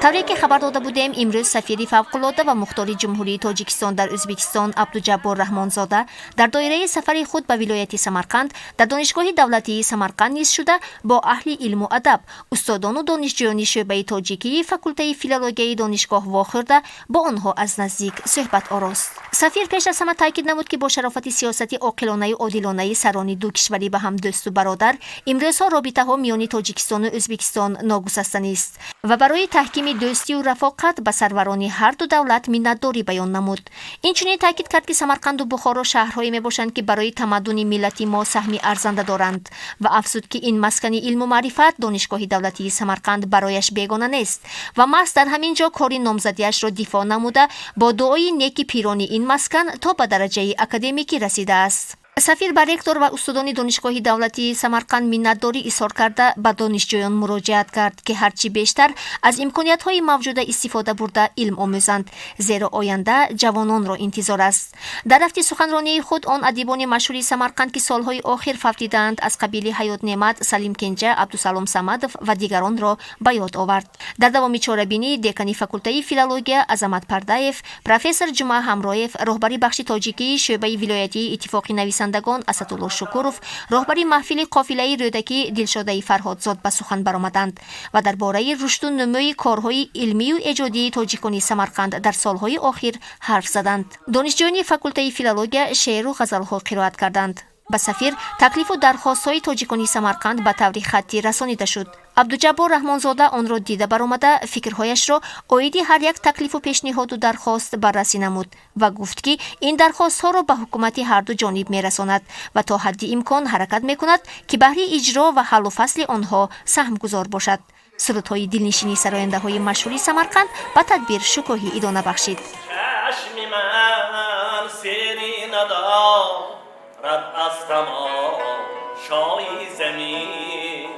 Тавре ки хабар дода будем, имрӯз сафири фавқулодда ва мухтори Ҷумҳурии Тоҷикистон дар Ӯзбекистон Абдуҷаббор Раҳмонзода дар доираи сафари худ ба вилояти Самарқанд дар Донишгоҳи давлатии Самарқанд низ шуда, бо аҳли илму адаб, устодону донишҷӯёни шӯъбаи тоҷикии факултаи филологияи донишгоҳ вохӯрда, бо онҳо аз наздик суҳбат орост. Сафир пеш аз ҳама таъкид намуд, ки бо шарофати сиёсати оқилонаю одилонаи сарони ду кишвари ба ҳам дӯсту бародар имрӯзҳо робитаҳо миёни Тоҷикистону Ӯзбекистон ногусастанист ва барои таҳкими дӯстию рафоқат ба сарварони ҳарду давлат миннатдорӣ баён намуд. Инчунин таъкид кард, ки Самарқанду Бухоро шаҳрҳое мебошанд, ки барои тамаддуни миллати мо саҳми арзанда доранд, ва афзуд, ки ин маскани илму маърифат, Донишгоҳи давлатии Самарқанд, барояш бегона нест ва маҳз дар ҳамин ҷо кори номзадиашро дифоъ намуда, бо дуои неки пирони ин маскан то ба дараҷаи академикӣ расидааст. Сафир ба ректор ва устодони Донишгоҳи давлатии Самарқанд миннатдорӣ изҳор карда, ба донишҷӯён муроҷиат кард, ки ҳарчи бештар аз имкониятҳои мавҷуда истифода бурда, илм омӯзанд, зеро оянда ҷавононро интизор аст. Дар рафти суханронии худ он адибони машҳури Самарқанд, ки солҳои охир фавтидаанд, аз қабили Ҳаёт Неъмат, Салим Кенҷа, Абдусалом Самадов ва дигаронро ба ёд овард. Дар давоми чорабинӣ декани факултаи филология Азамат Пардаев, профессор Ҷумъа Ҳамроев, роҳбари бахши тоҷикии шӯъбаи вилоятии Иттифоқи нависандагон Асадулло Шукуров, роҳбари маҳфили қофилаи Рӯдакӣ Дилшодаи Фарҳодзод ба сухан баромаданд ва дар бораи рушду нумӯи корҳои илмию эҷодии тоҷикони Самарқанд дар солҳои охир ҳарф заданд. Донишҷӯёни факултаи филология шеъру ғазалҳо қироат карданд. Ба сафир таклифу дархостҳои тоҷикони Самарқанд ба таври хаттӣ расонида шуд. Абдуҷаббор Раҳмонзода онро дида баромада, фикрҳояшро оиди ҳар як таклифу пешниҳоду дархост баррасӣ намуд ва гуфт, ки ин дархостҳоро ба ҳукумати ҳарду ҷониб мерасонад ва то ҳадди имкон ҳаракат мекунад, ки баҳри иҷро ва ҳаллу фасли онҳо саҳмгузор бошад. Сурудҳои дилнишини сарояндаҳои машҳури Самарқанд ба тадбир шукӯҳи идона бахшид. Чашми ман сери надорад аз тамошои замин,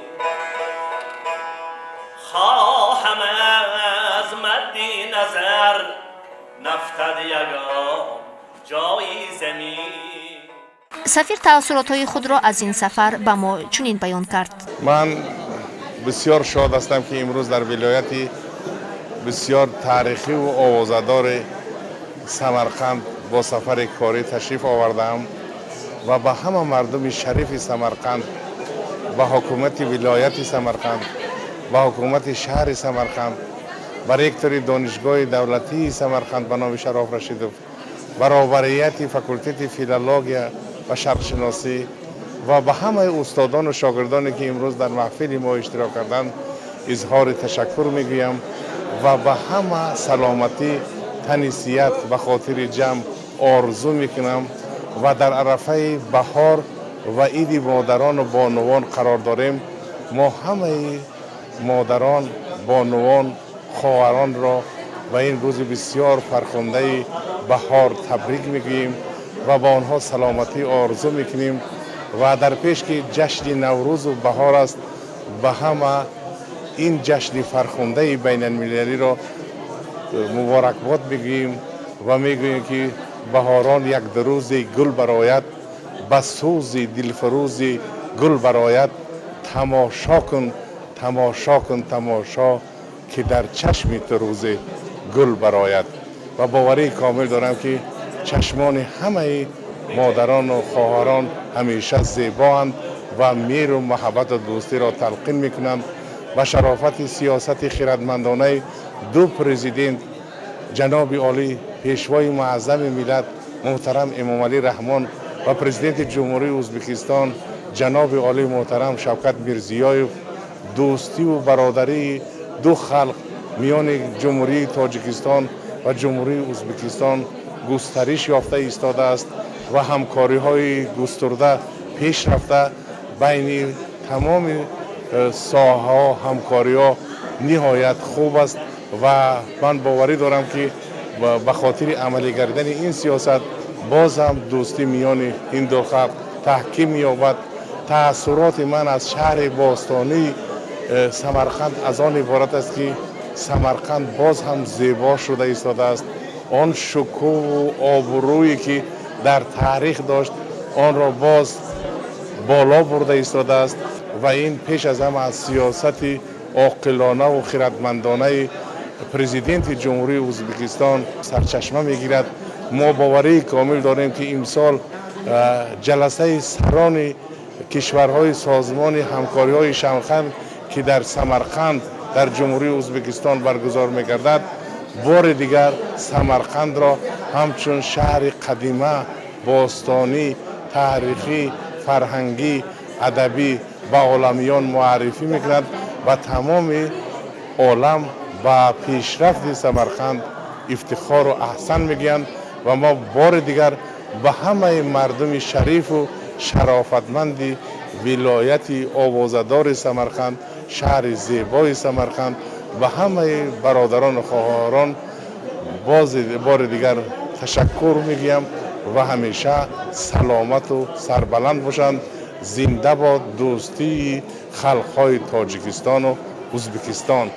хоҳам аз мадди назар нафтад ягон ҷои замин. Сафир таассуротҳои худро аз ин сафар ба мо чунин баён кард. Ман бисёр шод ҳастам, ки имрӯз дар вилояти бисёр таърихиву овозадори Самарқанд бо сафари корӣ ташриф овардаам ва ба ҳама мардуми шарифи Самарқанд, ба ҳукумати вилояти Самарқанд, ба ҳукумати шаҳри Самарқанд, ба ректори Донишгоҳи давлатии Самарқанд ба номи Шароф Рашидов, ба роҳбарияти факултети филология ва шарқшиносӣ ва ба ҳамаи устодону шогирдоне, ки имрӯз дар маҳфили мо иштирок карданд, изҳори ташаккур мегӯям ва ба ҳама саломатӣ, тани сиҳат ба хотири ҷамъ орзу мекунам. Ва дар арафаи баҳор ва иди модарону бонувон қарор дорем. Мо ҳамаи модарон, бонувон, хоҳаронро ба ин рӯзи бисёр фархундаи баҳор табрик мегӯем ва ба онҳо саломатӣ орзу мекунем. Ва дар пеш ки ҷашни Наврӯзу баҳор аст, ба ҳама ин ҷашни фархундаи байналмилалиро муборакбод мегӯем ва мегӯем, ки баҳорон як дурӯзе гул барояд, ба сӯзи дилфурӯзи гул барояд, тамошо кун, тамошо кун, тамошо, ки дар чашми ту рӯзе гул барояд. Ва боварии комил дорам, ки чашмони ҳамаи модарону хоҳарон ҳамеша зебоанд ва меҳру муҳаббату дӯстиро талқин мекунанд. Ба шарофати сиёсати хиратмандонаи ду президент, ҷаноби олӣ, Пешвои муаззами миллат муҳтарам Эмомалӣ Раҳмон ва Президенти Ҷумҳурии Ӯзбекистон ҷаноби олӣ муҳтарам Шавкат Мирзиёев, дӯстиву бародарии ду халқ миёни Ҷумҳурии Тоҷикистон ва Ҷумҳурии Ӯзбекистон густариш ёфта истодааст ва ҳамкориҳои густурда пеш рафта, байни тамоми соҳаҳо ҳамкориҳо ниҳоят хуб аст. Ва ман боварӣ дорам, ки ба хотири амалӣ гардидани ин сиёсат боз ҳам дӯстӣ миёни ин ду халқ таҳким меёбад. Таассуроти ман аз шаҳри бостонии Самарқанд аз он иборат аст, ки Самарқанд боз ҳам зебо шуда истодааст. Он шукӯҳу обрӯе, ки дар таърих дошт, онро боз боло бурда истодааст ва ин пеш аз ҳама аз сиёсати оқилонаву хиратмандонаи Президенти Ҷумҳурии Ӯзбекистон сарчашма мегирад. Мо боварии комил дорем, ки имсол ҷаласаи сарони кишварҳои Созмони ҳамкориҳои Шанхай, ки дар Самарқанд, дар Ҷумҳурии Ӯзбекистон баргузор мегардад, бори дигар Самарқандро ҳамчун шаҳри қадима, бостонӣ, таърихӣ, фарҳангӣ, адабӣ ба оламиён муаррифӣ мекунад ва тамоми олам ба пешрафти Самарқанд ифтихору аҳсан мегӯянд. Ва мо бори дигар ба ҳамаи мардуми шарифу шарофатманди вилояти овозадори Самарқанд, шаҳри зебои Самарқанд, ба ҳамаи бародарону хоҳарон боз бори дигар ташаккур мегӯям ва ҳамеша саломату сарбаланд бошанд. Зинда бод дӯстии халқҳои Тоҷикистону Ӯзбекистон!